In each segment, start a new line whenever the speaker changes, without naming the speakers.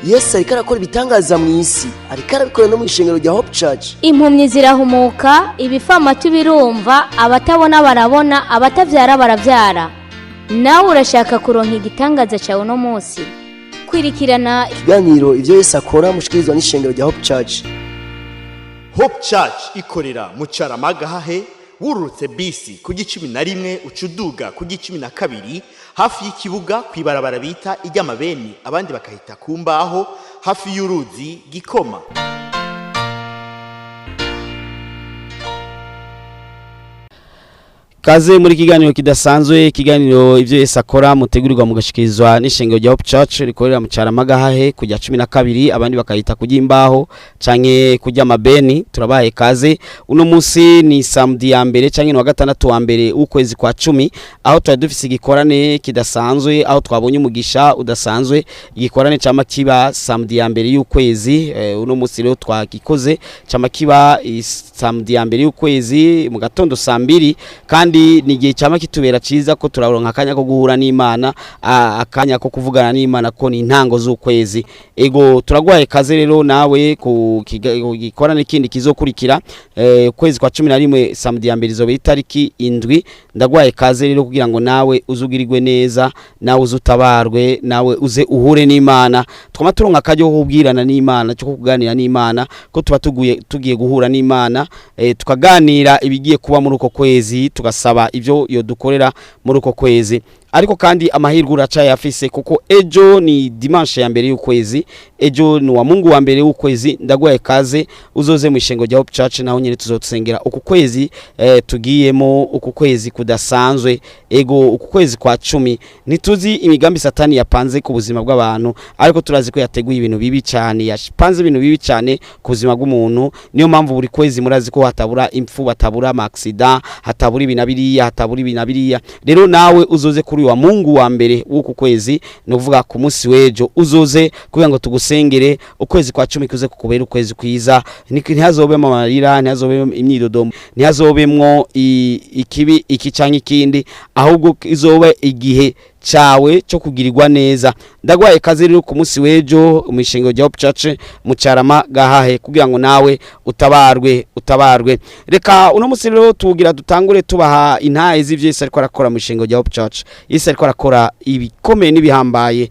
Yesu ariko arakora ibitangaza mu isi, ariko arabikora no mu ishengero rya Hope Church.
Impumyi zirahumuka, ibifamatu birumva, abatabona barabona, abatavyara baravyara. Nawe urashaka kuronka igitangaza cyawe uno munsi? Kwirikirana
ikiganiro ivyo Yesu akora mushikirizwa n'ishengero rya Hope Church.
Hope Church ikorera mu Caramagahahe, wururutse bisi ku gicumi na rimwe ucuduga ku gicumi na kabiri, hafi y'ikibuga kw'ibarabara bita iry'amabeni, abandi bakahita ku mbaho, hafi y'uruzi Gikoma.
Kaze muri kiganiro kidasanzwe, ikiganiro ivyo Yesu akora mutegurirwa mugashikirizwa n'ishengero rya Hope Church rikorera mu Caramagahahe kujya 12, abandi bakayita kujya imbaho canke kujya amabeni. Turabaye kaze. Uno munsi ni samedi ya mbere canke ni wa gatandatu wa mbere w'ukwezi kwa 10, aho twari dufise igikorane kidasanzwe, aho twabonye umugisha udasanzwe. Igikorane cama kiba samedi ya mbere y'ukwezi. Uno munsi rero twagikoze cama kiba samedi ya mbere y'ukwezi mu gatondo saa 2, kandi ni igihe cyama kitubera ciza ko turaronka akanya ko guhura n'Imana, akanya ko kuvugana n'Imana, ko ni intango z'ukwezi. Ego, turagwaye kaze rero nawe ku gikorane kindi kizokurikira kwezi kwa 11 samedi ya mbere izoba itariki 7. Ndagwaye kaze rero kugira ngo nawe uzugirirwe neza, nawe uzutabarwe, nawe uze uhure n'Imana. Twama turonka akajyo ko kubwirana n'Imana, cyo kuganira n'Imana, ko tuba tugiye guhura n'Imana, tukaganira ibigiye kuba muri uko kwezi, tugasaba ibyo yodukorera muri uko kwezi. Ariko kandi amahirwe uracayafise, kuko ejo ni dimanche ya mbere y'ukwezi, ejo ni wa Mungu wa mbere w'ukwezi. Ndagwaye kaze uzoze mu ishengo rya Hope Church, naho nyene tuzotusengera uku kwezi tugiyemo, uku kwezi kudasanzwe. Ego, uku kwezi kwa 10 ntituzi imigambi Satani yapanze ku buzima bw'abantu, ariko turazi ko yateguye ibintu bibi cyane, yapanze ibintu bibi cyane ku buzima bw'umuntu. Niyo mpamvu buri kwezi murazi ko hatabura impfu, hatabura accident, hatabura ibinabiriya, hatabura ibinabiriya. Rero nawe uzoze kuri wa Mungu wa mbere w'uku kwezi, ni ukuvuga ku munsi w'ejo, uzoze kugira ngo tugusengere ukwezi kwa 10 kuze kukubera ukwezi kwiza. Ntihazobemo amarira, ntihazobemo imyidodomo, ntihazobemwo ikibi iki canke ikindi, ahubwo izobe igihe cawe cyo kugirirwa neza. Ndagwaye kaze rero ku munsi w'ejo mu ishengo rya Hope Church mu Caramagahahe, kugira ngo nawe utabarwe, utabarwe. Reka uno munsi rero tugira dutangure tubaha intahe z'ivyo Yesu ariko arakora mu ishengo rya Hope Church. Yesu ariko arakora ibikomeye n'ibihambaye.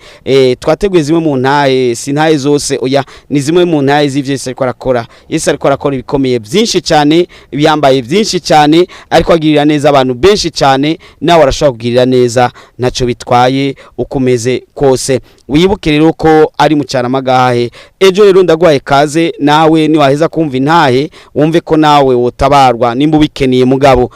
Twateguye zimwe mu ntahe, si ntahe zose, oya, ni zimwe mu ntahe z'ivyo Yesu ariko arakora. Yesu ariko arakora ibikomeye byinshi cyane, ibihambaye byinshi cyane, ariko agirira neza abantu benshi cyane. Nawe arashobora kugirira neza, ntaco bitwaye ukomeze kose. Wibuke rero ko ari mu Caramagahahe ejo. Rero ndagwaye kaze nawe, niwaheza kumva intahe wumve ko nawe wotabarwa nimba ubikeniye. Mugabo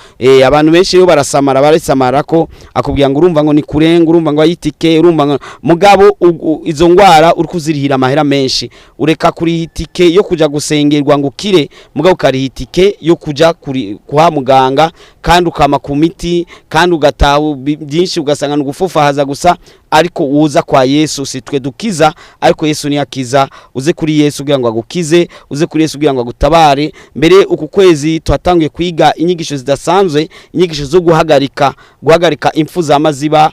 abantu benshi rero barasamara, barisamara ko akubwira ngo urumva ngo ni kurenga, urumva ngo ayitike, urumva ngo mugabo izo ngwara uri kuzirihira amahera menshi. Ureka kuri itike yo kuja gusengerwa ngo ukire, mugabo ukariha itike yo kuja kwa muganga, kandi ukama ku miti, kandi ugataha byinshi, ugasanga nugufufahaza gusa. Ariko uza kwa Yesu, si twe dukiza, ariko Yesu ni akiza. Uze kuri Yesu kugira ngo agukize, uze kuri Yesu kugira ngo agutabare. Mbere uku kwezi twatanguye kwiga inyigisho zidasanzwe, inyigisho zo guhagarika impfu za maziba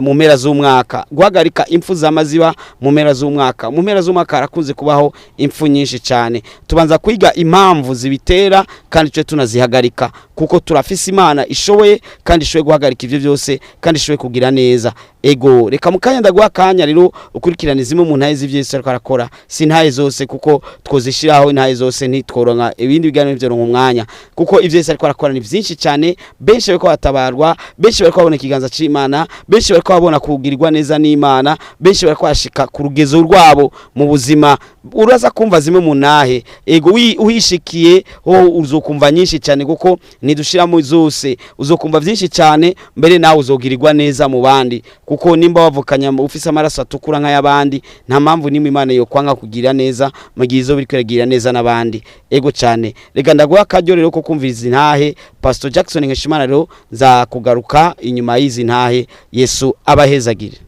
mu mpera z'umwaka, guhagarika impfu za maziba mu mpera z'umwaka. Mu mpera z'umwaka harakunze kubaho impfu nyinshi cyane. Tubanza kwiga impamvu zibitera, kandi twe tunazihagarika, kuko turafise Imana ishoboye, kandi ishoboye guhagarika ivyo byose, kandi ishoboye kugira neza. Ego, reka mukanya ndaguha akanya rero ukurikirane zimwe mu ntahe z'ivyo Yesu ariko arakora. Si ntahe zose, kuko twozishiraho intahe zose ntitworonka ibindi biganiro byo umwanya, kuko ivyo Yesu ariko arakora ni byinshi cyane. Benshi bariko batabarwa, benshi bariko babona ikiganza c'Imana, benshi bariko babona kugirirwa neza n'Imana, benshi bariko bashika ku rugezo rwabo mu buzima. Uraza kumva zimwe mu ntahe. Ego, uhishikiye ho uzokumva nyinshi cyane, kuko nidushiramo zose uzokumva byinshi cyane. Mbere nawe uzogirirwa neza mu bandi, kuko nimba wavukanya ufise amaraso atukura nk'ayabandi, nta mpamvu nimwe Imana yo kwanga kugira neza mu gihe izo biri kwiragira neza n'abandi. Ego cyane, reka ndaguha akaryo rero ko kumviriza intahe. Pastor Jackson Nkeshimana rero nza kugaruka inyuma y'izi ntahe. Yesu abahezagire.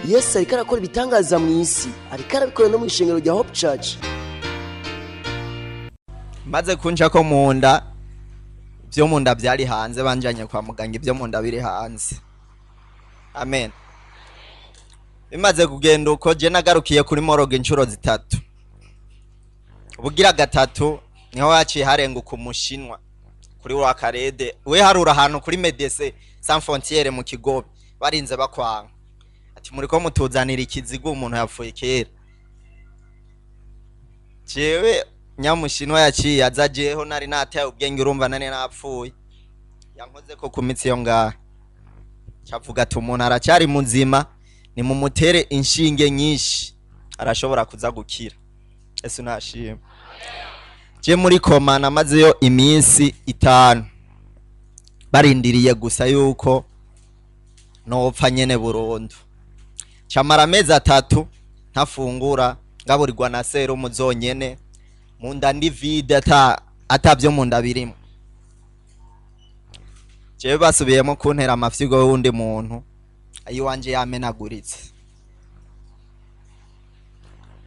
Yesu ariko arakora ibitangaza mu isi, ariko arabikora no mu ishengero rya Hope Church.
Maze kunca ko mu nda, ibyo mu nda byari hanze, banjanye kwa muganga ibyo mu nda biri hanze. Amen. Bimaze kugenda uko, je nagarukiye kuri morgue inshuro zitatu. Ubugira gatatu niho haciye harenguka umushinwa kuri wa karede we harura ahantu kuri Médecins Sans Frontières mu Kigobe, barinze bakwanga ati muriko mutuzanira ikiziga, umuntu yapfuye kera. Jewe nyamushinwa yaciye aza, jeho nari nataye ubwenge, urumva nari napfuye, yankoze ko ku mitsi yo ngaha, cavuga ati umuntu aracyari muzima, nimumutere inshinge nyinshi arashobora kuza gukira. Ese nashima. Je muri coma namazeyo iminsi 5, barindiriye gusa yuko nopfa nyene burundu. Camara amezi 3 ntafungura, ngaburirwa na serumu zonyene, mu nda ndi vide, ata byo mu nda birimo. Jewe basubiyemo kuntera amafyigo y'uwundi muntu, ayiwanje yamenaguritse.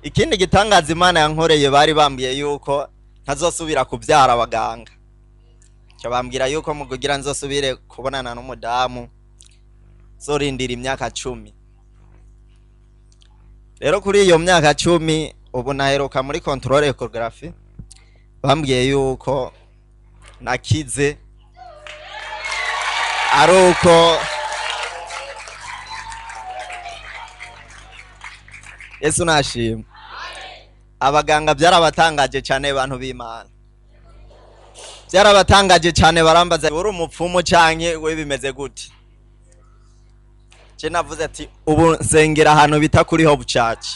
Ikindi gitangaza Imana yankoreye, bari bambwiye yuko ntazosubira kubyara abaganga. Cyo bambwira yuko mu kugira nzosubire kubonana n'umudamu zorindira imyaka 10. Rero kuri iyo myaka 10, ubu naheruka muri contrôle échographie, bambwiye yuko nakize, ari uko. Yesu nashimwe. Abaganga byarabatangaje cyane, bantu b'Imana, byarabatangaje cyane. Barambaza uri umupfumu canke we bimeze gute? Je navuze ati ubu nsengera ahantu bita kuri Hope Church.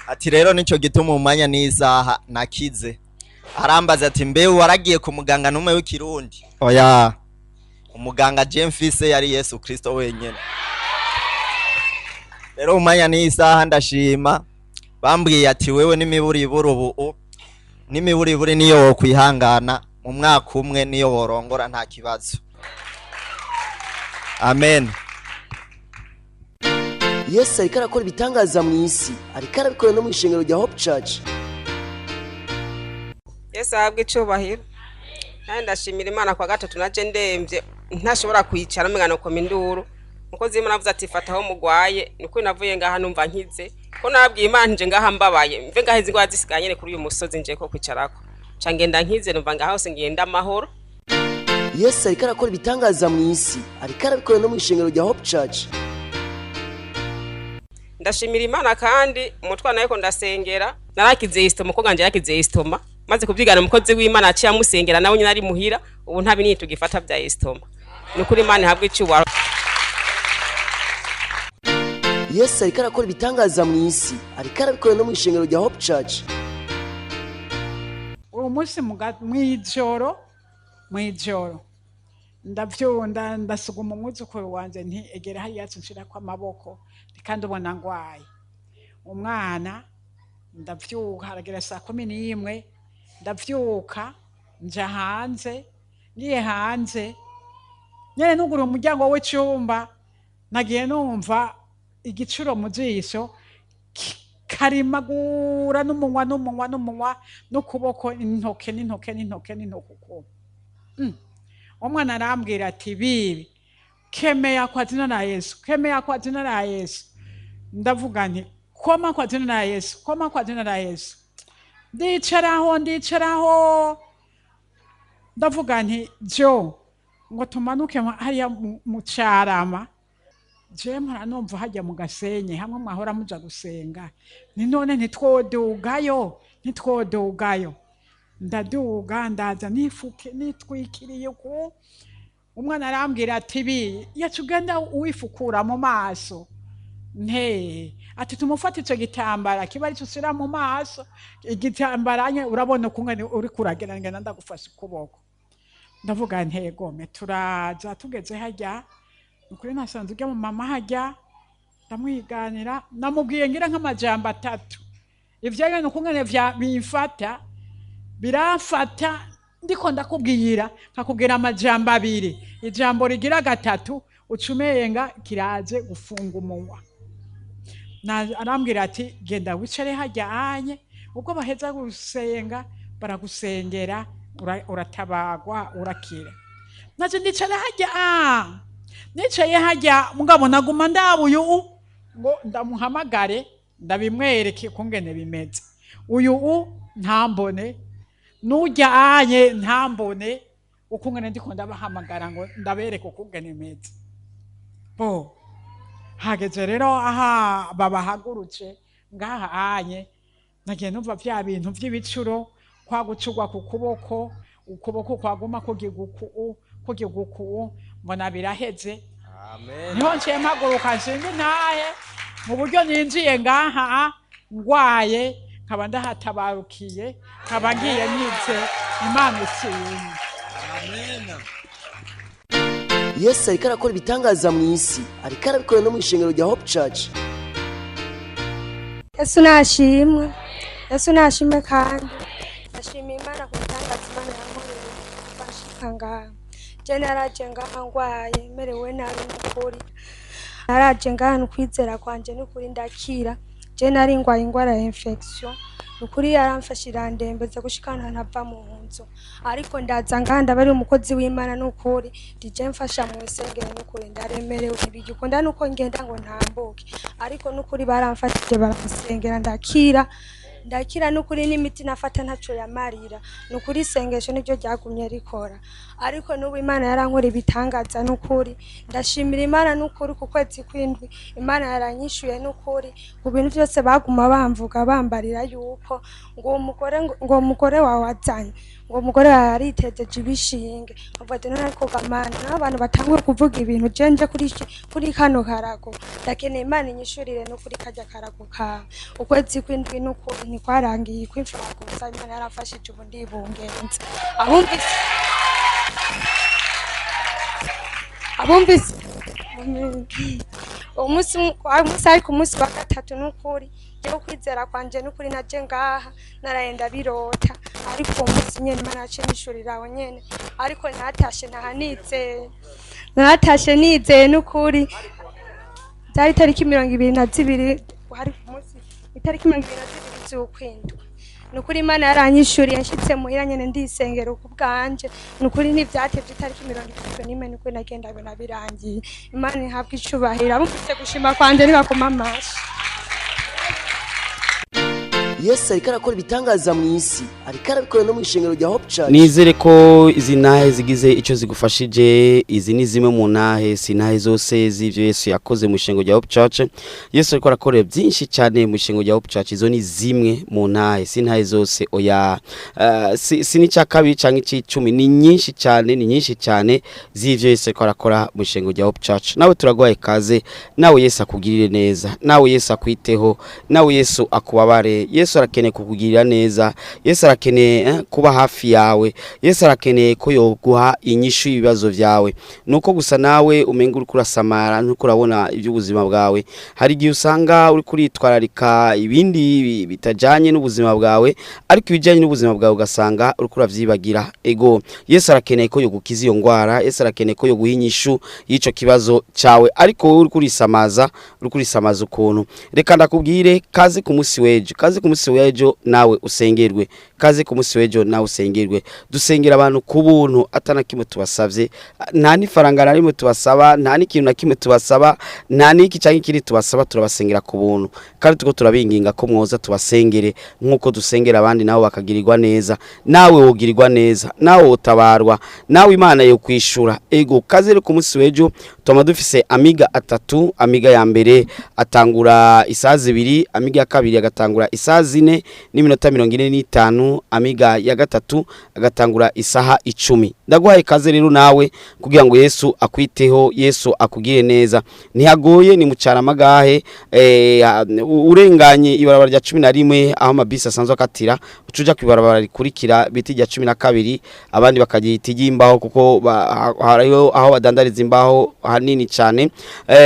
Ati rero nico gituma umwanya n'isaha nakize. Arambaza ati mbe waragiye ku muganga n'umwe w'ikirundi? Oya, umuganga je mfise yari Yesu Kristo wenyene. Rero umwanya n'isaha ndashima. Bambwiye ati wewe n'imiburiburi, ubu n'imiburiburi niyo wokwihangana mu mwaka umwe niyo worongora nta kibazo. Amen.
Yesu ariko arakora ibitangaza mu isi, ariko arabikora no mu ishengero rya Hope Church.
Yesu ahabwe icubahiro. Kandi ndashimira Imana. Kwa gatatu naje ndemvye, ntashobora kwicara, umenga nokoma induru. Umukozi w'Imana avuze ati fata aho mugwaye. Nukuri navuye ngaha numva nkize, ko nabwiye Imana nje ngaha mbabaye, mve ngaha izi ngwara zisigaye nyene kuri uyu musozi nje ko kwicarako. Ca ngenda nkize, numva ngaha hose ngenda amahoro.
Yesu ariko arakora ibitangaza mu isi, ariko arabikora no mu ishengero rya Hope Church.
Ndashimira Imana kandi umutwana ariko ndasengera narakize estomac. Umukobwa wanje yarakize estomac, maze kubyigana umukozi w'Imana aciye amusengera nawe nyine ari muhira, ubu nta binini tugifata bya estomac. Ni ukuri Imana ihabwe icubahiro.
Yesu ariko arakora ibitangaza mu isi, ariko arabikora no mu ishengero rya Hope Church.
Uwo munsi mw'ijoro ndavyunda, ndasuguma umwuzukuru wanje nti egera hariya nshirako amaboko, kandi ubona ngwaye umwana. Ndavyuka haragera saa 11, ndavyuka nja hanze. Ngiye hanze nyene nugura umuryango w'icumba, nagiye numva igicuro mu jisho karimagura n'umunwa n'umunwa n'umunwa n'ukuboko, intoke n'intoke n'intoke n'intoke uko. Umwana arambwira ati bibi, kemea kwa jina la Yesu, kemea kwa jina la Yesu. Ndavuga nti koma kwa jina la Yesu, koma kwa jina la Yesu. Ndicaraho, ndicaraho, ndavuga nti jo ngo tumanuke hariya mu Carama. Je mpora numva hajya mu Gasenyi hamwe mwahora muja gusenga, ni none ntitwodugayo, ntitwodugayo? Ndaduga, ndaza nifuke nitwikiriye uku. Umwana arambwira ati bi yacu ugenda wifukura mu maso nte, ati tumufate ico gitambara kiba arico ushyira mu maso, igitambara nye urabona ukungene uriko uragenda, ngenda ndagufashe ukuboko. Ndavuga ntegome, turaza. Tugeze harya, nukuri nasanze ujya mu mama harya, ndamwiganira, namubwiye ngira nk'amajambo atatu ivyo nyene ukungene vya bimfata biramfata. Ndiko ndakubwira, nkakubwira amajambo abiri, ijambo rigira gatatu ucumenga kiraje gufunga umunwa. Arambwira ati genda wicare harya anye, ubwo baheza gusenga baragusengera, uratabagwa urakira. Naje ndicara hajya, nicaye hajya, mugabo naguma ndaba uyu ngo ndamuhamagare ndabimwereke kungene bimeze. Uyu ntambone, nujya anye ntambone ukungene ndiko ndabahamagara ngo ndabereke ukungene bimeze. Bo hageze rero aha babahagurutse ngaha anye, nagiye numva vya bintu vy'ibicuro, kwa gucurwa ku kuboko, ukuboko kwaguma kugiguku kugiguku, mbona biraheze. Niho nciye mpaguruka nshinga intahe mu buryo ninjiye ngaha ngwaye, nkaba ndahatabarukiye, nkaba ngiye nkize. Imana ishimwe.
Yesu ariko arakora ibitangaza mu isi, ariko arabikora no mu ishengero rya Hope Church.
Yesu nashimwe, Yesu nashimwe, kandi ndashima Imana ku bitangaza Imana yankoreye kuva nshika ngaha. Je naraje ngaha ngwaye, merewe nabi, n'ukuri naraje ngaha n'ukwizera kwanje, n'ukuri ndakira. Je nari ngwaye ingwara ya infection, nukuri yaramfashe irandembeza gushika ahantu ntava mu nzu, ariko ndaza ngaha ndaba ari umukozi w'Imana, n'ukuri ndije mfasha mu isengero, n'ukuri ndaremerewe, ntibigikunda nuko ngenda ngo ntambuke, ariko n'ukuri baramfashije baramusengera ndakira, ndakira n'ukuri. N'imiti nafata ntaco yamarira, n'ukuri isengesho niryo ryagumye rikora. Ariko n'ubu Imana yarankora ibitangaza, n'ukuri ndashimira Imana. N'ukuri ku kwezi kw'indwi Imana yaranyishuye, n'ukuri ku bintu byose baguma bamvuga, bambarira yuko ngo uwo mugore, ngo uwo mugore wawe azanye, ngo uwo mugore wawe yaritejeje ibishinge. Nkavuga ati: "None ariko gamana naho abantu batanguye kuvuga ibintu, je nje kuri kano karago, ndakeneye Imana inyishurire n'ukuri karya karago kawe." Ukwezi kw'indwi n'ukuri ntikwarangiye kw'imfura gusa, Imana yarafashije, ubu ndibungenze. Abumvise umunsi, ariko umunsi wa gatatu n'ukuri jewe ukwizera kwanje n'ukuri naje ngaha narayenda birota, ariko uwo munsi nyene Imana yaciye inyishurira aho nyene. Ariko natashe ntaha nizeye, natashe nizeye n'ukuri. Byari itariki 22, hari ku munsi itariki 22 z'ukwindwi. Nukuri Imana yaranyishuriye, nshitse muhira nyene ndisengera ku bwanje, nukuri ntivyatevye, itariki 31 nukuri nagenda bina birangiye. Imana ihabwe icubahiro. Abumvise gushima kwanje ntibakoma amashi.
Yesu ariko arakora ibitangaza mu isi, ariko arabikora no mu ishengero rya Hope Church.
Nizere ko izi ntahe zigize icyo zigufashije. Izi ni zimwe mu ntahe, si intahe zose z'ibyo Yesu yakoze mu ishengero rya Hope Church. Yesu ariko arakorera byinshi cyane mu ishengero rya Hope Church. Izo ni zimwe mu ntahe, si intahe zose, oya. Si n'icya kabiri cyangwa icy'icumi, ni nyinshi cyane, ni nyinshi cyane z'ibyo Yesu ariko arakora mu ishengero rya Hope Church. Nawe turaguhaye kaze, nawe Yesu akugirire neza, nawe Yesu akwiteho, nawe Yesu akubabare. Yesu arakeneye kukugirira neza, Yesu arakeneye kuba hafi yawe, Yesu arakeneye ko yoguha inyishu y'ibibazo byawe. Nuko gusa nawe umenga uriko urasamara, ntuko urabona iby'ubuzima bwawe. Hari igihe usanga uri kuritwararika ibindi bitajanye n'ubuzima bwawe, ariko ibijanye n'ubuzima bwawe ugasanga uriko uravyibagira. Ego, Yesu arakeneye ko yogukiza iyo ngwara, Yesu arakeneye ko yoguha inyishu y'ico kibazo cyawe, ariko wowe uriko urisamaza, uriko urisamaza ukuntu. Reka ndakubwire, kaze ku munsi w'ejo, kaze ku munsi w'ejo nawe usengerwe, kaze ku munsi w'ejo nawe usengerwe. Dusengera abantu ku buntu, atana kimwe tubasavye, nta n'ifaranga na rimwe tubasaba, nta n'ikintu na kimwe tubasaba, nta n'iki cyangwa ikindi tubasaba. Turabasengera ku buntu, kandi tuko turabinginga ko mwoza tubasengere nk'uko dusengera abandi, nabo bakagirirwa neza. Nawe wogirirwa neza, nawe wotabarwa, nawe Imana yo kwishura. Ego, kaze rero ku munsi w'ejo. Tuma dufise amiga atatu. Amiga ya mbere atangura isaha 2, amiga ya kabiri agatangura isaha 4:45, amiga ya gatatu agatangura isaha 10. Ndaguhaye kaze rero nawe kugira ngo Yesu akwiteho, Yesu akugire neza. Ntihagoye, ni mucaramagahe, urenganye ibarabara rya 11 aho amabisi asanzwe akatira, ucuja ku ibarabara rikurikira bita irya 12, abandi bakagihita iry'imbaho kuko hariho aho badandariza imbaho hanini cyane.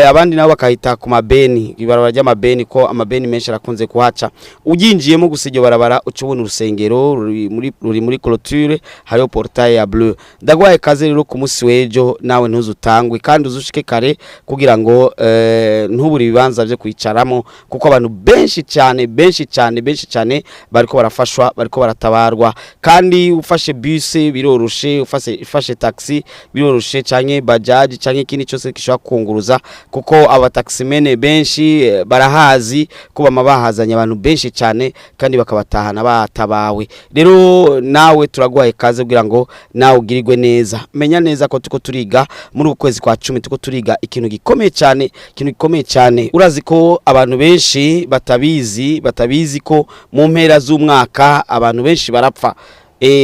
Abandi nabo bakahita ku mabeni, ibarabara ry'amabeni, ko amabeni menshi arakunze kuhaca. Uginjiyemo gusa iryo barabara, uca ubona urusengero ruri muri clôture, hariho portail ya bleu. Ndagwaye kaze rero ku munsi w'ejo, nawe ntuzutangwe kandi uzushike kare kugira ngo ntubure ibibanza byo kwicaramo, kuko abantu benshi cyane, benshi cyane, benshi cyane bariko barafashwa, bariko baratabarwa. Kandi ufashe bus biroroshe, ufashe taxi biroroshe, canke bajaji, canke ikindi cyose gishobora kunguruza, kuko abataximene benshi barahazi ko bama bahazanye abantu benshi cyane kandi bakabatahana batabawe. Rero nawe turaguhaye kaze kugira ngo nawe ugirirwe neza. Menya neza ko tuko turiga muri uku kwezi kwa 10, tuko turiga ikintu gikomeye cyane, ikintu gikomeye cyane. Urazi ko abantu benshi batabizi ko mu mpera z'umwaka abantu benshi barapfa.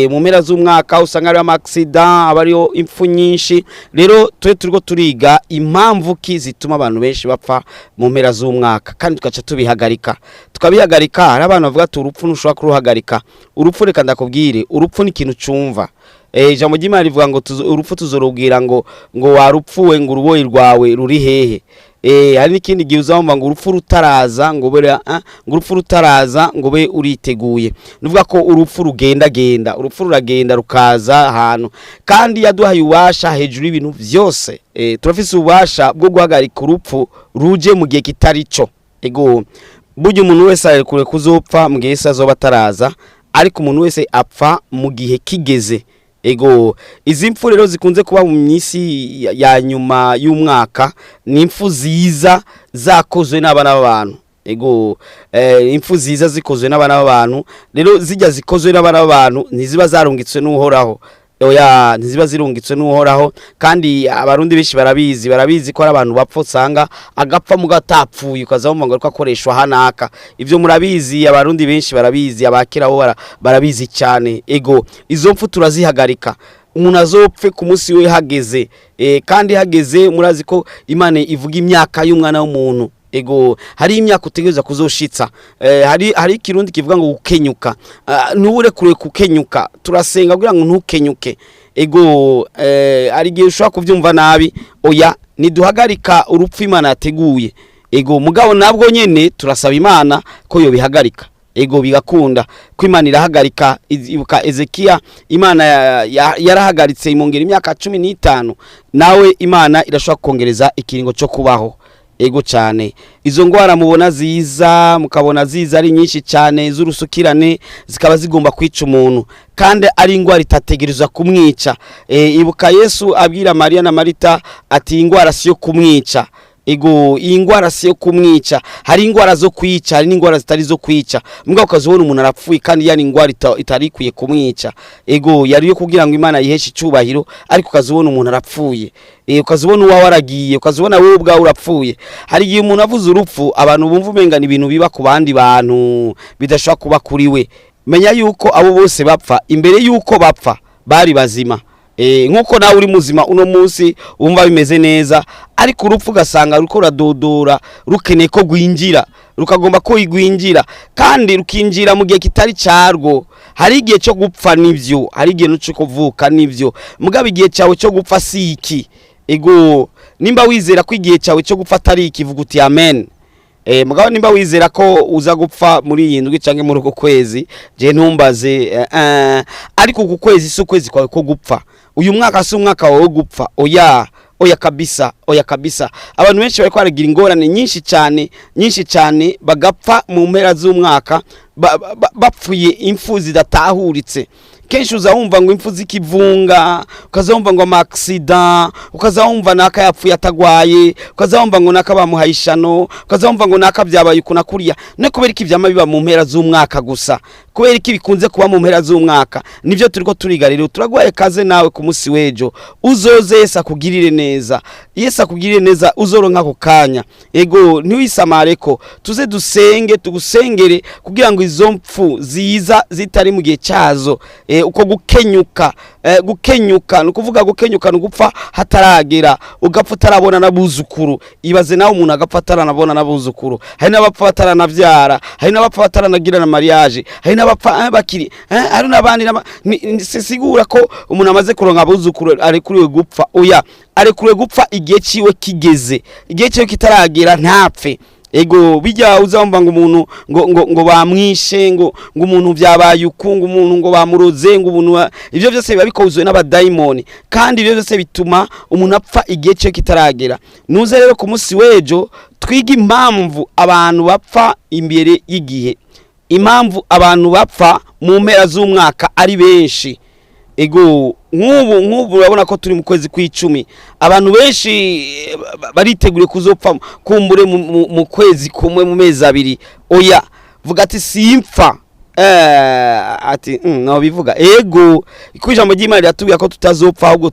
Mu mpera z'umwaka usanga hariho ama accident, aba ariyo impfu nyinshi. Rero twe turiko turiga impamvu ki zituma abantu benshi bapfa mu mpera z'umwaka, kandi tugaca tubihagarika, tukabihagarika. Hari abantu bavuga ati urupfu ntushobora kuruhagarika. Urupfu, reka ndakubwire, urupfu ni ikintu cumva. Ijambo ry'Imana rivuga ngo urupfu tuzorubwira ngo warupfuwe, ngo uruboyi rwawe ruri hehe? Hari n'ikindi gihe uzamva ngo urupfu rutaraza ngo ube ngo urupfu rutaraza ngo ube uriteguye. Nuvuga ko urupfu rugendagenda, urupfu ruragenda rukaza ahantu, kandi yaduhaye ububasha hejuru y'ibintu byose. Turafise ububasha bwo guhagarika urupfu ruje mu gihe kitari cyo. Ego, burya umuntu wese arekure kuzopfa mu gihe Yesu azoba ataraza, ariko umuntu wese apfa mu gihe kigeze. Ego, izi mfu rero zikunze kuba mu minsi ya nyuma y'umwaka ni impfu ziza zakozwe n'abana b'abantu. Ego, impfu ziza zikozwe n'abana b'abantu. Rero zijya zikozwe n'abana b'abantu ntiziba zarungitswe n'Uhoraho. Oya, ntiziba zirungitswe n'Uhoraho. Kandi abarundi benshi barabizi ko ari abantu bapfa, usanga agapfa muga atapfuye, ukazamva ngo ariko akoreshwa hanaka. Ivyo murabizi, abarundi benshi barabizi, abakera bo barabizi cyane. Ego, izo mfu turazihagarika, umuntu azopfe ku munsi we hageze. Kandi hageze, murazi ko Imana ivuga imyaka y'umwana w'umuntu. Ego, hari imyaka utegereza kuzoshitsa. Hari ikirundi kivuga ngo gukenyuka. Ntubure kure kukenyuka, turasenga kugira ngo ntukenyuke. Ego, hari igihe ushobora kuvyumva nabi. Oya, niduhagarika urupfu Imana yateguye. Ego, mugabo nabwo nyene turasaba Imana ko yobihagarika. Ego, bigakunda ko Imana irahagarika. Ibuka Ezekiya, Imana yarahagaritse imongera imyaka 15. Nawe Imana irashobora kongereza ikiringo cyo kubaho. Ego cyane, izo ngwara mubona ziza, mukabona ziza ari nyinshi cyane z'urusukirane, zikaba zigomba kwica umuntu kandi ari ingwara itategerezwa kumwica. Ibuka Yesu abwira Mariya na Marita ati ingwara siyo kumwica. Ego, iyi ngwara siyo kumwica. Hari ingwara zo kwica, hari n'ingwara zitari zo kwica. Mbwa ukazibona umuntu arapfuye kandi yani ingwara itari ikwiye kumwica. Ego, yari yo kugira ngo Imana yiheshe icubahiro, ariko ukazibona umuntu arapfuye. Ukazibona uwawe aragiye, ukazibona wewe ubwawe urapfuye. Hari igihe umuntu avuze urupfu, abantu bumva umenga ni ibintu biba ku bandi bantu bidashobora kuba kuri we. Menya yuko abo bose bapfa, imbere yuko bapfa bari bazima. Nkuko nawe uri muzima uno munsi wumva bimeze neza, ariko urupfu ugasanga ruko ruradodora, rukeneye ko gwinjira, rukagomba ko igwinjira, kandi rukinjira mu gihe kitari carwo. Hari igihe cyo gupfa nivyo, hari igihe cyo kuvuka nivyo, mugabo igihe cyawe cyo gupfa si iki. Ego, nimba wizera ko igihe cyawe cyo gupfa atari iki, vuga uti amen. Mugabo nimba wizera ko uza gupfa muri iyi ndwi canke muri uko kwezi, je ntumbaze, ariko uku kwezi si ukwezi kwawe ko gupfa. Uyu mwaka si umwaka wawe wo gupfa. Oya, oya kabisa, oya kabisa. Abantu benshi bariko baragira ingorane nyinshi cyane, nyinshi cyane, bagapfa mu mpera z'umwaka bapfuye impfu zidatahuritse. Kenshi uzawumva ngo impfu z'ikivunga, ukazawumva ngo ama accident, ukazawumva naka yapfuye atagwaye, ukazawumva ngo naka bamuhaye ishano, ukazawumva ngo naka byabaye uku na kuriya. No kubera iki vyama biba mu mpera z'umwaka gusa? Kubera iki bikunze kuba mu mpera z'umwaka? Nivyo turiko turiga. Rero turaguhaye kaze nawe ku munsi w'ejo, uzoze Yesu akugirire neza. Yesu akugirire neza, uzoronka ako kanya. Ego, ntiwisamare ko tuze dusenge, tugusengere kugira ngo izo mpfu ziza zitari mu gihe cyazo. Uko gukenyuka, gukenyuka ni ukuvuga gukenyuka ni ugupfa hataragera, ugapfa utarabona n'abuzukuru. Ibaze nawe umuntu agapfa ataranabona n'abuzukuru. Hari n'abapfa bataranavyara, hari n'abapfa bataranagira na mariage, hari n'abapfa bakiri, hari n'abandi sigura ko umuntu amaze kuronka abuzukuru arekuriwe gupfa. Oya, arekuriwe gupfa igihe ciwe kigeze. Igihe ciwe kitaragera ntapfe. Ego, bijya uzamva ngo umuntu ngo bamwishe, ngo umuntu byabaye uku, ngo umuntu ngo bamuroze, ngo umuntu ivyo byose biba bikozwe n'abadayimoni, kandi ibyo byose bituma umuntu apfa igihe cye kitaragera. Nuze rero ku munsi w'ejo twiga impamvu abantu bapfa imbere y'igihe, impamvu abantu bapfa mu mpera z'umwaka ari benshi. Ego, nk'ubu urabona ko turi mu kwezi kw'icumi, abantu benshi bariteguriye kuzopfa kumbure mu kwezi kumwe, mu mezi 2. Oya, vuga ati simpfa. Ati no bivuga. Ego, ko ijambo ry'Imana riratubwira ko tutazopfa, ahubwo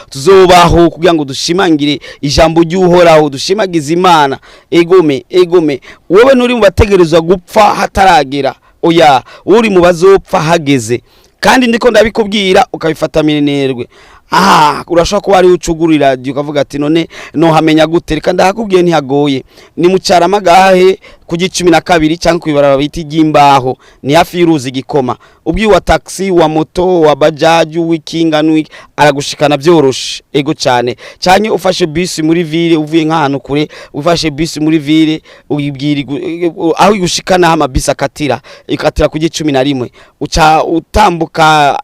tuzobaho kugira ngo dushimangire ijambo ry'Uhoraho, dushimagize Imana. Egome, egome, wowe nturi mu bategerezwa gupfa hataragera. Oya, uri mu bazopfa hageze, kandi ndiko ndabikubwira ukabifata minenerwe. Urashobora kuba ari ucugura iradiyo ukavuga ati none nohamenya gute? Reka ndahakubwiye, ntihagoye. Ni mu Caramagahe ku 12 cyangwa ku ibarabara bita iry'imbaho, ni hafi y'uruzi Gikoma. Ubwiye wa taxi, wa moto, wa bajaji, w'ikinga n'uwiki, aragushikana byoroshe. Ego cyane. Cyane ufashe bisi muri ville, uvuye nk'ahantu kure, ufashe bisi muri ville, uyibwira aho igushikana, aho amabisi akatira, ikatira ku 11, uca utambuka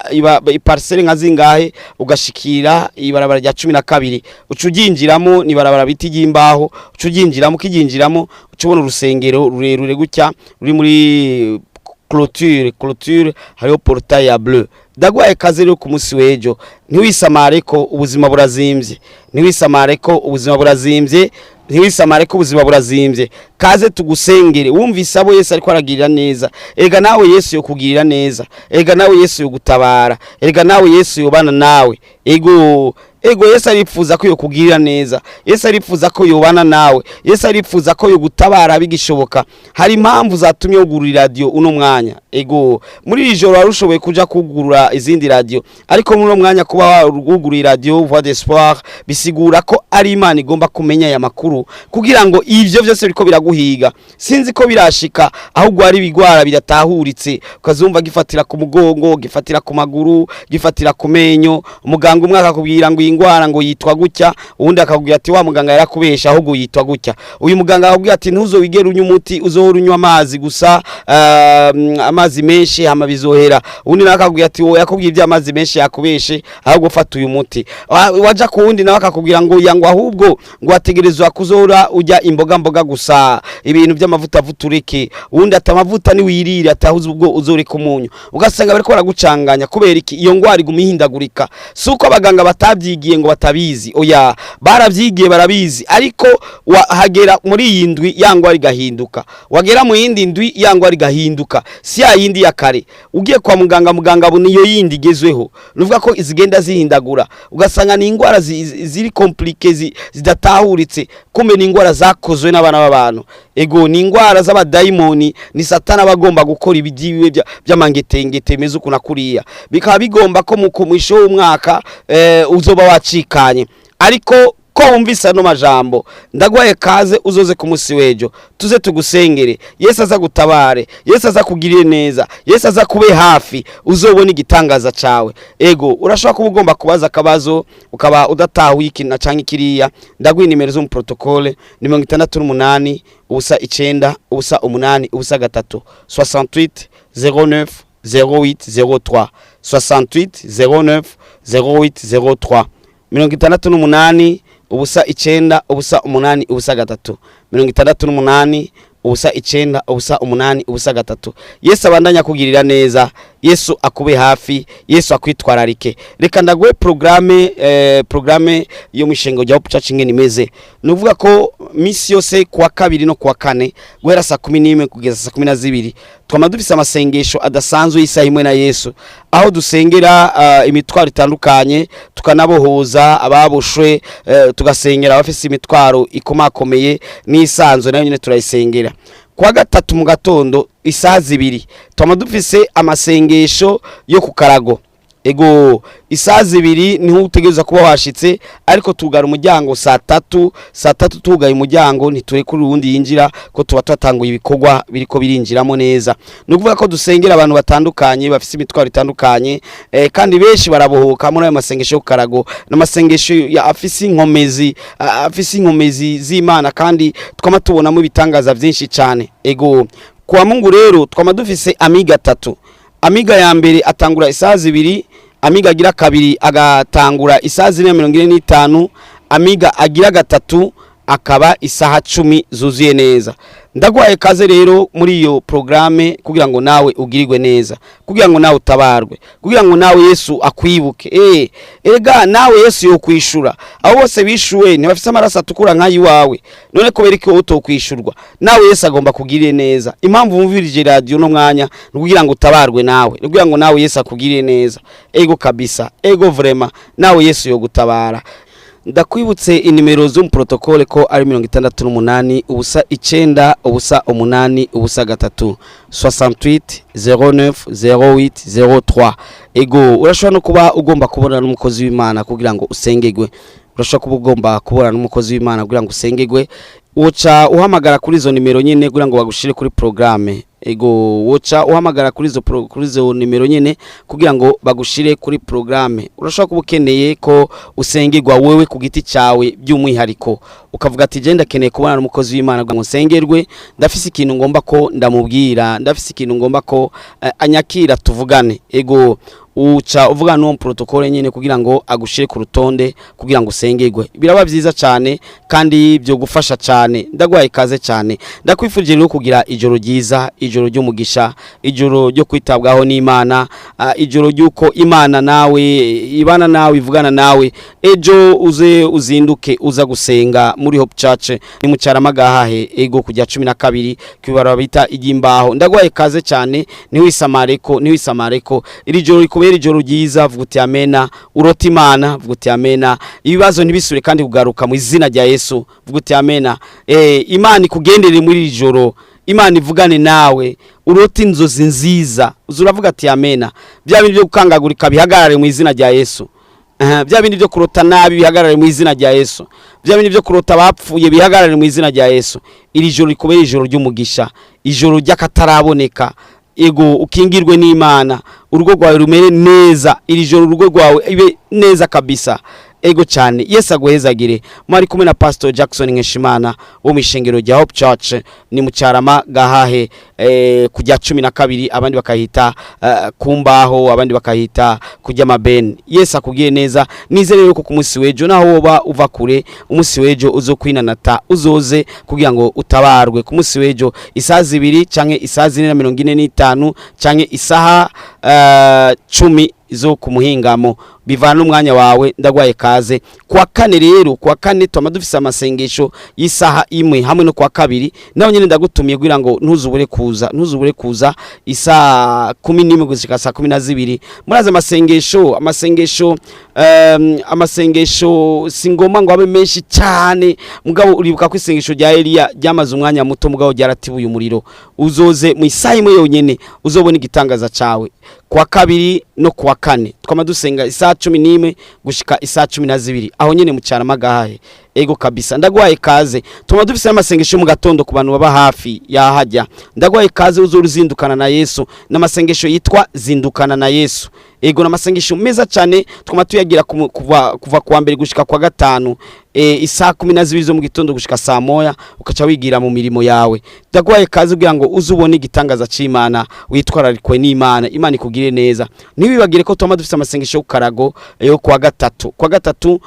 iparcelle nka zingahe, ugashikira ibarabara rya 12, uca uryinjiramo. Ni ibarabara bita iry'imbaho. Uca uryinjiramo, ukiryinjiramo uca ubona urusengero rurerure gutya ruri muri clôture, hariho portail ya bleu. Ndagwaye kaze rero ku munsi w'ejo. Ntiwisamare ko ubuzima burazimbye, ntiwisamare ko ubuzima burazimbye, ntiwisamare ko ubuzima burazimbye. Kaze tugusengere. Wumvise abo Yesu ariko aragirira neza. Ega nawe Yesu yokugirira neza, ega nawe Yesu yogutabara, ega nawe Yesu yobana nawe. Ego, ego, Yesu arifuza ko yokugirira neza, Yesu arifuza ko yobana nawe, Yesu arifuza ko yogutabara bigishoboka. Hari impamvu zatumye ugurura iradiyo uno mwanya. Ego, muri iri joro wari ushoboye kuja kugurura izindi radiyo, ariko muri uno mwanya kuba wuguriye iradiyo Voix d'Espoir bisigura ko ari Imana igomba kumenya aya makuru, kugira ngo ivyo vyose biriko biraguhiga. Sinzi ko birashika ahubwo hari ibigwara bidatahuritse, ukazumva gifatira ku mugongo, gifatira ku maguru, gifatira ku menyo. Umuganga umwe akakubwira ngo iyi ngwara ngo yitwa gutya, uwundi akakubwira ati wa muganga yarakubesha, ahubwo yitwa gutya. Uyu muganga akakubwira ati ntuzowigere unywa umuti, uzohora unywa amazi gusa, amazi menshi, hama bizohera. Uwundi nawe akakubwira ati wowe yakubwiye iby'amazi menshi yakubeshe, ahubwo fata uyu muti. Waja ku wundi nawe akakubwira ngo ya ngo ahubwo ngo wategerezwa kuzohora urya imboga mboga gusa, ibintu by'amavuta vuta ureke. Uwundi ati amavuta niwirire, atahuze ubwo uzoreka umunyu. Ugasanga bariko baragucanganya. Kubera iki? Iyo ngwara iguma ihindagurika. Si uko abaganga batabyigiye ngo batabizi, oya, barabyigiye, barabizi, ariko hagera muri iyi ndwi ya ngwara igahinduka, wagera mu yindi ndwi ya ngwara igahinduka, si ya yindi ya kare. Ugiye kwa muganga, muganga abona iyo yindi igezweho. Nuvuga ko zigenda zihindagura, ugasanga ni ingwara ziri compliqué, zidatahuritse. Kumbe ni ingwara zakozwe n'abana b'abantu. Ego, ni ingwara z'abadayimoni, ni Satani aba agomba gukora ibyiwe by'amangetengete meze ukuntu akuriya. Bikaba bigomba ko mu mwisho w'umwaka uzoba wacikanye. Ariko ko wumvise ano majambo, ndagwaye kaze uzoze ku munsi w'ejo, tuze tugusengere. Yesu aza gutabare, Yesu aza kugirire neza, Yesu aza kube hafi, uzobona igitangaza cawe. Ego, urashobora kuba ugomba kubaza akabazo, ukaba udatahuye iki na canke kiriya. Ndaguha nimero zo mu protocole: ni 68 0 9 0 8 0 3, 68 09 08 03, 68 09 08 03, 68 0 9 0 8 0 3, 68 0 9 0 8 0 3. Yesu abandanya kugirira neza, Yesu akube hafi, Yesu akwitwararike. Reka ndaguhe programme yo mishengo rya Hope Church ingene imeze. Nuvuga ko misi yose kuwa kabiri no kuwa kane, guhera saa 11 kugeza saa 12, twama dufise amasengesho adasanzwe y'isaha imwe na Yesu, aho dusengera imitwaro itandukanye, tukanabohoza ababoshwe, tugasengera abafise imitwaro ikomakomeye n'isanzwe, nayo nyine turayisengera. Kuwa gatatu mu gatondo isaha 2 twama dufise amasengesho yo ku karago. Ego, isaha 2 niho utegereza kuba washitse, ariko tugara umuryango saa 3. Saa 3 tugaye umuryango, ntiturekura uwundi yinjira, ko tuba twatanguye ibikorwa biriko birinjiramo neza. Ni ukuvuga ko dusengera abantu batandukanye bafise imitwaro itandukanye, kandi benshi barabohoka muri ayo masengesho yo ku karago, n'amasengesho ya afise inkomezi z'Imana, kandi twama tubonamo ibitangaza byinshi cyane. Ego, kuwa Mungu rero twama dufise amiga 3. Amiga ya mbere atangura isaha 2, amiga agira kabiri agatangura isaha 4:45, amiga agira gatatu akaba isaha 10 zuzuye neza. Ndagwaye kaze rero muri iyo programme kugira ngo nawe ugirirwe neza, kugira ngo nawe utabarwe, kugira ngo nawe Yesu akwibuke. Erega nawe Yesu yokwishura. Abo bose bishuwe ntibafise amaraso atukura nkayi wawe, none kubera iki wowe utokwishurwa? Nawe Yesu agomba kugirire neza. Impamvu wumvirije radio no mwanya ni kugira ngo utabarwe nawe, ni kugira ngo nawe Yesu akugirire neza. Ego kabisa, ego vraiment, nawe Yesu yogutabara. Ndakwibutse inimero zo mu protocole ko ari 68 0 9 0 8 0 3, 68 09 08 03. Ego, urashobora no kuba ugomba kubona n'umukozi w'Imana kugira ngo usengegwe. Urashobora kuba ugomba kubona n'umukozi w'Imana kugira ngo usengegwe, uca uhamagara kuri izo nimero nyene kugira ngo bagushire kuri programme. Ego, woca uhamagara kuri izo nimero nyene kugira ngo bagushire kuri programme. Urashobora kuba ukeneye ko usengerwa wewe ku giti cyawe by'umwihariko, ukavuga ati je ndakeneye kubona n'umukozi w'Imana ngo nsengerwe, ndafise ikintu ngomba ko ndamubwira, ndafise ikintu ngomba ko anyakira tuvugane. Ego, uca uvuga n'uwo protocole nyene kugira ngo agushire ku rutonde kugira ngo usengerwe. Biraba byiza cyane kandi byo gufasha cyane. Ndagwaye ikaze cyane, ndakwifurije rero kugira ijoro ryiza, ijoro ry'umugisha, ijoro ryo kwitabwaho n'Imana, ijoro ry'uko Imana nawe ibana nawe, ivugana nawe. Ejo uze uzinduke uza gusenga muri Hope Church, ni mu Cyaramagahahe. Ego, kujya 12 kwibara bita igimbaho. Ndagwaye ikaze cyane, ntiwisamareko, ntiwisamareko. Iri joro rikubera ijoro ryiza, vuga uti amena. Urota Imana, vuga uti amena. Ibibazo ntibisure kandi kugaruka mu izina rya Yesu, vuga uti amena. Imana ikugendere muri iri joro, Imana ivugane nawe, urota inzozi nziza, uzuravuga ati amena. Bya bindi byo gukangagurika bihagarare mu izina rya Yesu. Bya bindi byo kurota nabi bihagarare mu izina rya Yesu. Bya bindi byo kurota bapfuye bihagarare mu izina rya Yesu. Iri joro rikubera ijoro ry'umugisha, ijoro ry'akataraboneka. Ego, ukingirwe n'Imana, urugo rwawe rumere neza. Iri joro urugo rwawe ibe neza kabisa. Ego cyane, Yesu aguhezagire. Mwari kumwe na Pastor Jackson Nkeshimana wo mu ishengero rya Hope Church, ni mu Cyarama Gahahe, kujya 12, abandi bakahita kumbaho, abandi bakahita kujya mabeni. Yesu akugire neza. Nizere yuko ku munsi w'ejo naho woba uva kure, umunsi w'ejo uzo kwinanata, uzoze kugira ngo utabarwe. Ku munsi w'ejo isaha 2 canke isaha 4:45 canke isaha 10 zo kumuhingamo, bivana n'umwanya wawe. Ndagwaye kaze. Kuwa kane rero, kuwa kane twama dufise amasengesho y'isaha 1 hamwe no kuwa kabiri. Naho nyene ndagutumiye kugira ngo ntuzubure kuza, ntuzubure kuza isaha 11 gushika saa 12. Muraza amasengesho singoma ngo abe menshi cyane, mugabo uribuka ko isengesho rya Eliya ryamaze umwanya muto, mugabo ryaratibuye umuriro. Uzoze mu isaha 1 yonyene uzobona igitangaza cawe. Kuwa kabiri no kuwa kane twama dusenga isaha 11 gushika isaha 12, aho nyene mu Cyaramagahahe. Ego kabisa, ndagwaye kaze. Tuma dufise amasengesho mu gatondo ku bantu baba hafi yahajya. Ndagwaye kaze uzuruzindukana na Yesu, n'amasengesho yitwa zindukana na Yesu. Ego, n'amasengesho meza cyane, twama tuyagira kuva kuwa mbere gushika kwa gatanu, isaha 12 zo mu gitondo gushika saa 1, ukaca wigira mu mirimo yawe. Ndagwaye kaze kugira ngo uzubone igitangaza c'Imana, witwararikwe n'Imana, Imana ikugire neza. Ntibibagire ko twama dufise amasengesho ku karago yo kuwa gatatu. Kuwa gatatu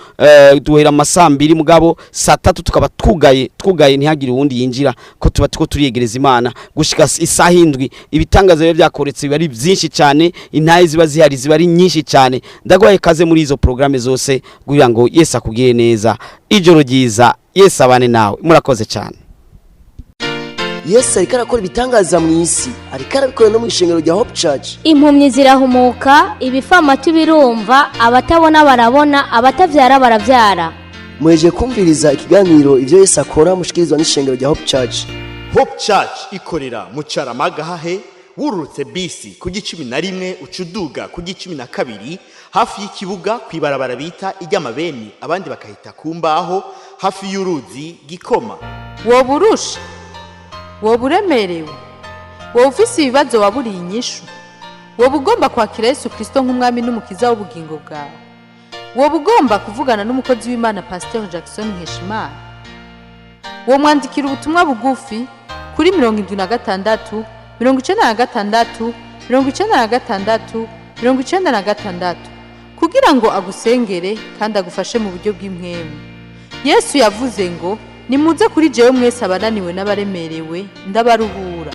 duhera amasaha 2, mugabo saa 3 tukaba twugaye, ntihagire uwundi yinjira, ko tuba tuko turiyegereza Imana gushika isaha 7. Ibitangaza biba byakoretse biba ari byinshi cyane, intaye ziba zihari ziba ari nyinshi cyane. Ndagwaye kaze muri izo programme zose kugira ngo Yesu akugire neza. Ijoro ryiza, Yesu abane nawe. Murakoze cyane.
Yesu ariko arakora ibitangaza mu isi, ariko arabikora no mu ishengero rya Hope Church.
Impumyi zirahumuka, ibifamatu birumva, abatabona barabona, abatavyara baravyara.
Muhejeje kumviriza ikiganiro ivyo Yesu akora mushikirizwa n'ishengero rya Hope Church.
Hope Church ikorera mu Cyaramagahahe, Wururutse bisi ku gicumi na rimwe uca uduga ku gicumi na kabiri hafi y'ikibuga ku ibarabara bita iry'amabeni, abandi bakahita ku mbaho, hafi y'uruzi Gikoma.
Woba urusha, woba uremerewe, woba ufise ibibazo waburiye inyishu, woba ugomba kwakira Yesu Kirisito nk'umwami n'umukiza w'ubugingo bwawe, woba ugomba kuvugana n'umukozi w'Imana Pasiteri Jackson Nkeshimana, womwandikira ubutumwa bugufi kuri 76 96 96 96 kugira ngo agusengere kandi agufashe mu buryo bw'impwemu. Yesu yavuze ngo: "Nimuze kuri jewe mwese abananiwe n'abaremerewe, ndabaruhura."